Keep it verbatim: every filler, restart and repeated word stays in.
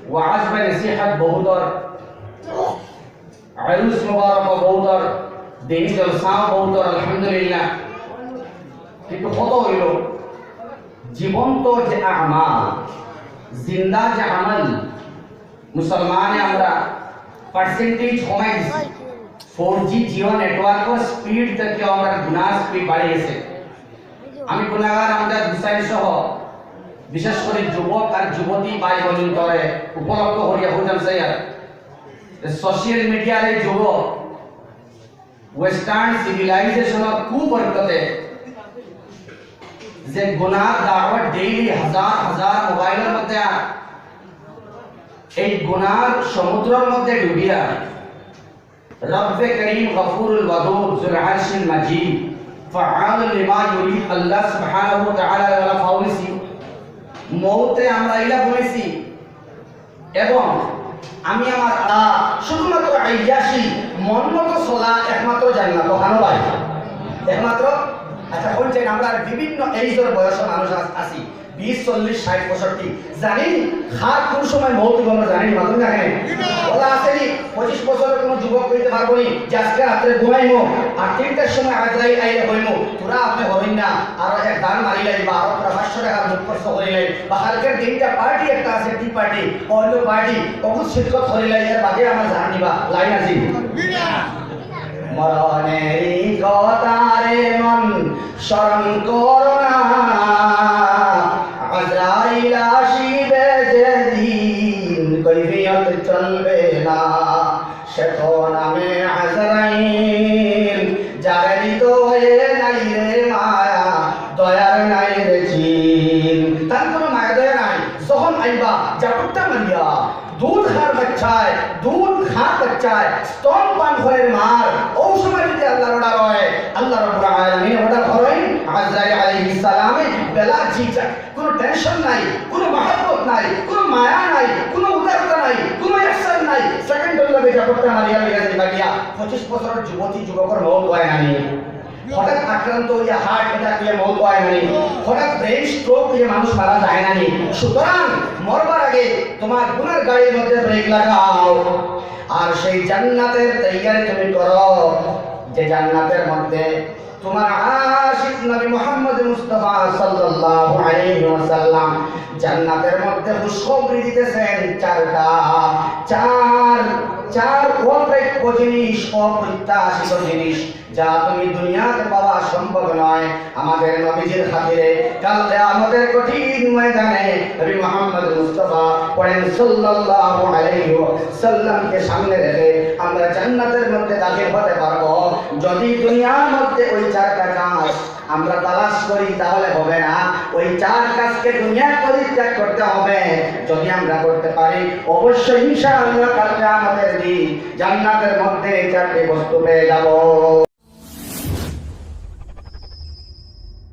ওয়াজ বা নসিহত বহুতর, আরুস মুবারক বহুতর, দিনী জলসাও বহুতর, আলহামদুলিল্লাহ। কিন্তু কথা অইলো, জীবন্ত যে আমাল, জিন্দা যে আমল, মুসলমানে আমরা পার্সেন্টেজ কমাই দিছি। ফোর জি জিও নেটওয়ার্কর স্পিড থাকি আমরা গুনার স্পিড বাড়ি গেছে। আমি গুনাগার আমজাদ হুসাইন সহ বিশেষ করি যুবক আর যুবতী ভাই বন্ধুরে উপলব্ধ করিয়া বুঝান চাইয়ার, সোশ্যাল মিডিয়ার এই যুগ, ওয়েস্টার্ন সিভিলাইজেশনর কুবরকতে যে গুনার দাওয়াত ডেইলি হাজার হাজার মোবাইলর মধ্যে আর এই গুনার সমুদ্রর মধ্যে ডুবিয়া রব্বে করিম গফুরুল ওয়াদুদ জুল আরশিল মাজিদ ফাআল লিমা ইউরিদ আল্লাহ সুবহানাহু ওয়া তাআলা ওয়ালা ফাউলিসি। মৌতে আমরা ইলা বলেছি এবং আমি আমার আ, শুধুমাত্র আইয়াসি মন মতো চলা একমাত্র জান্নাত। হানো ভাই, একমাত্র। আচ্ছা, বলছেন আমরা বিভিন্ন এইজর বয়সর মানুষ আস- আছি, বিশ, চল্লিশ, ষাট, পঁয়ষট্টি, জানি নি কার কোন সময় মৌত অইবো আমরা জানি নি, মাতইন না কেনে? বলা আছে নি, পঁচিশ বছরর কোনো যুবক কইতে পারবো নি যে আজকে রাত্রে ঘুমাইমু, আর তিনটার সময় আজরাইল আইলে কইমু, "তোরা আপনে হরইন না, আরো এক দান মারি লাইবা, আরো তোরা পাঁচশো টাকার মুখ খরচ করি লাই, বা কালকের দিনটা পার্টি একটা আছে, টি পার্টি, অন্য পার্টি, অগুত শিরকত করি লাই, এর বাদে আমার জান দিবা।" লাইন আছে? মরণেরই কথারে মন স্মরণ করো না, আজরাইল আসিবে যেদিন, কৈফিয়ত চলবে না। সে তো নামে আজরাইল, যারে হৃদয়ে নাই রে মায়া, দয়ার নাই রে চিন। তার কোনো মায়া দয়া নাই। যখন আইবা, ঝাপট্টা মারিয়া, দুধ খার বাচ্চায়, দুধ খার বাচ্চায় স্তন পান করের মার, অউ সময় যদি আল্লাহর অর্ডার হয়, আল্লাহ রাব্বুল আলামিন অর্ডার করেন, আজরাইল আলাইহিস সালামে বেলা ঝিঝক, কোনো টেনশন নাই, কোনো মহব্বত নাই, কোনো মায়া নাই, কোনো উদারতা নাই, কোনো ইহসান নাই, সেকেন্ডর লগে ঝাপট্টা মারিয়া লইয়া যাইবা গিয়া। পঁচিশ বছরর যুবতী যুবকর মউত অয় না নি? হঠাৎ আক্রান্ত অইয়া হার্ট অ্যাটাক অইয়া মউত অয় না নি? হঠাৎ ব্রেন স্ট্রোক অইয়া মানুষ মারা যায় না নি? সুতরাং মরবার আগে তোমার গুনার গাড়ির মধ্যে ব্রেক লাগাও, আর সেই জান্নাতের তৈয়ারি তুমি করো, যে জান্নাতের মধ্যে তোমার আশিক নবী মুহাম্মদ মুস্তাফা সাল্লাল্লাহু আলাইহি ওয়াসাল্লাম জান্নাতের মধ্যে খুশখবরি দিতেছেন চারটা, চার, চার অপ্রাপ্য জিনিস, অপ্রত্যাশিত জিনিস, যা তুমি দুনিয়াতে পাওয়া সম্ভব নয়। আমাদের নবীজির খাতিরে কাল কিয়ামতের কঠিন ময়দানে নবী মুহাম্মদ মুস্তাফা পড়েন সাল্লাল্লাহু আলাইহি ওয়াসাল্লামকে সামনে রেখে আমরা জান্নাতের মধ্যে দাখিল হতে পারবো। যদি দুনিয়ার মধ্যে ওই চারটা কাজ আমরা তালাশ করি, তাহলে হবে না। ওই চার কাজকে দুনিয়া পরিত্যাগ করতে হবে। যদি আমরা করতে পারি, অবশ্যই ইনশাআল্লাহ কাল কিয়ামতের দিন জান্নাতের মধ্যে এই চারটি বস্তু পেয়ে যাব।